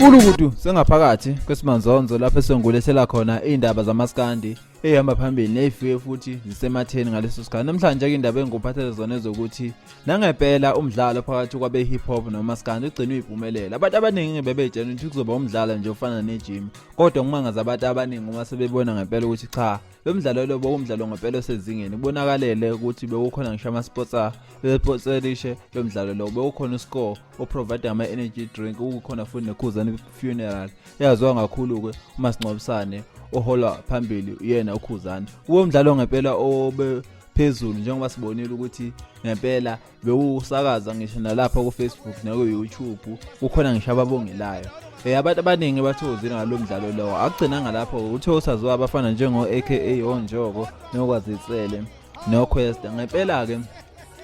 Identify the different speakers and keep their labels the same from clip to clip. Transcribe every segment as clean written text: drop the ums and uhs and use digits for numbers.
Speaker 1: Ulukudu sengaphakathi kwesimanzonzo lapho esengulethela khona indaba zamaskandi ehamba phambili neyifike futhi zisematheni ngaleso sikhathi. Namhlanje ke indaba engikuphathele zona ezokuthi nangempela umdlalo phakathi kwabe hip hop nomaskandi ugcine uyimpumelelo. Abantu abaningi bebeyitshela ukuthi kuzoba umdlalo nje ofana ne-gym, kodwa kumangaza abantu abaningi uma sebebona ngempela ukuthi cha, lo mdlalo lo bowumdlalo ngempela osezingeni. Kubonakalele ukuthi bewukhona ngisho ama-sponsor beponserishe lo mdlalo lo, bewukhona uscore oprovide ama-energy drink, kukhona futhi nekhuzane funeral eyaziwa kakhulu-ke umasingcwabisane oholwa phambili uyena ukhuzane. Kuwo mdlalo ngempela obe phezulu njengoba sibonile ukuthi ngempela bewusakaza ngisho nalapha ku-Facebook naku-YouTube, kukhona ngisho ababongelayo. Abantu abaningi bathokozile ngalo mdlalo lowo. Akugcinanga lapho, uthe usaziwa abafana njengo-AKA oNjoko noKwazitsele noQuest. Ngempela-ke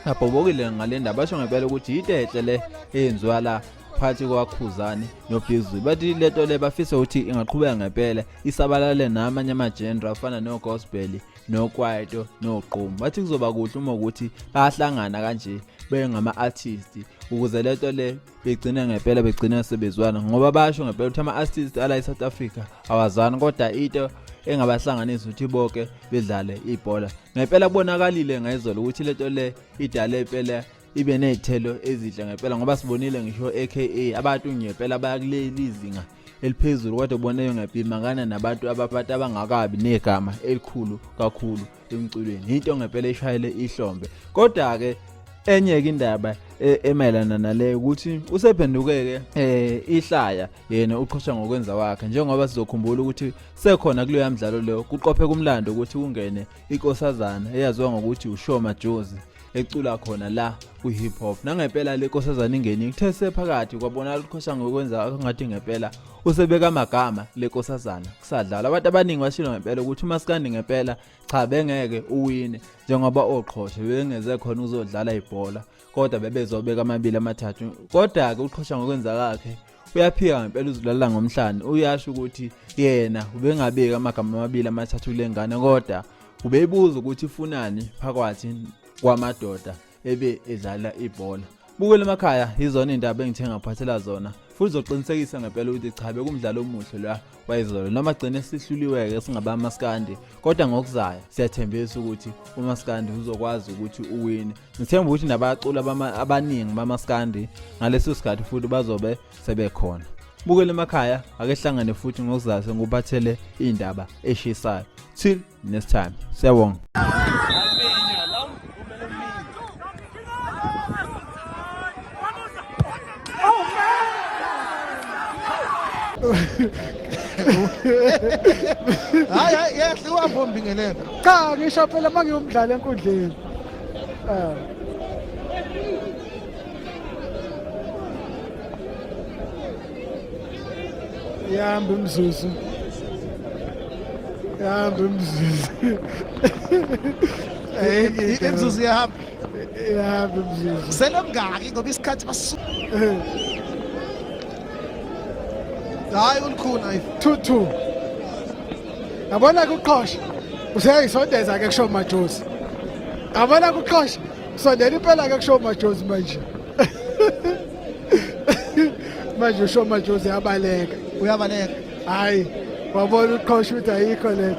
Speaker 1: abhobokile ngale ndaba, basho ngempela ukuthi yinto enhle le eyenziwa la phakathi kwakhuzane noBig Bathi lento le bafisa ukuthi ingaqhubeka ngempela isabalale namanye ama-genre afana no-gospel nokwaito nogqomu. Bathi kuzoba kuhle uma ukuthi bayahlangana kanje bengama-artist ukuze lento le begcine ngempela begcine sebezwana, ngoba basho ngempela ukuthi ama-artist ala e-South Africa awazani, kodwa into engabahlanganisa ukuthi bonke bedlale ibhola. Ngempela kubonakalile ngayizolo ukuthi lento le idale impela ibe nezithelo ezinhle ngempela, ngoba sibonile ngisho AKA abantu ngempela baya kuleli zinga eliphezulu, kodwa uboneyo ngempimangana nabantu ababantu abangakabi negama elikhulu kakhulu emculweni. Into ngempela eshayele ihlombe. Kodwa-ke enye-ke indaba emayelana naleyo ukuthi usephenduke-ke ihlaya yena uqhosha ngokwenza kwakhe, njengoba sizokhumbula ukuthi sekhona kuleya mdlalo leyo kuqophe kumlando ukuthi kungene inkosazana eyaziwa ngokuthi uShoma Jozi ecula khona la kwi-hip hop. Nangempela le nkosazana ingene kuthe sephakathi kwabonakala uqhosha ngokwenza ngathi ngempela usebeka amagama le nkosazana kusadlala. Abantu abaningi bashilo ngempela ukuthi umaskandi ngempela cha bengeke uwine njengoba oqhosha bengeze khona uzodlala ibhola, kodwa bebezobeka amabili amathathu. Kodwa-ke uqhosha ngokwenza kwakhe uyaphika ngempela, uzilala ngomhlane, uyasho ukuthi yena ubengabeki amagama amabili amathathu kule ngane, kodwa ubeyibuza ukuthi ifunani phakathi kwamadoda ebe edlala ibhola. Bukela emakhaya, yizona iy'ndaba engithe ngaphathela zona, futhi uzoqinisekisa ngempela ukuthi cha bekumdlalo omuhle la wayizolo, noma gcine sihluliwe-ke singabamaskandi, kodwa ngokuzayo siyathembisa ukuthi umaskandi uzokwazi ukuthi uwine. Ngithemba ukuthi nabaculi abaningi bamaskandi ngaleso sikhathi futhi bazobe sebekhona. Bukela emakhaya, ake hlangane futhi ngokuzayo sengikuphathele iy'ndaba eshisayo. Till next time, siyabonga.
Speaker 2: Hayi hayi yehle uhambe umbingelelo.
Speaker 3: Cha ngisho phela uma ngiyomdlala enkundleni. Ihamba imzuzu. Ihamba imzuzu.
Speaker 2: Imzuzu iyahamba.
Speaker 3: Ihamba imzuzu.
Speaker 2: Selomngaki ngoba isikhathi basu. Hayi ulikhuna ayi.
Speaker 3: 2-2. Yabona kuqhosha. Useyayisondeza ke kusho Majozi. Yabona kuqhosha. Sondela impela ke kusho Majozi manje. Manje usho Majozi uyabaleka.
Speaker 2: Uyabaleka.
Speaker 3: Hayi, wabona uqhosha ukuthi ayikho le.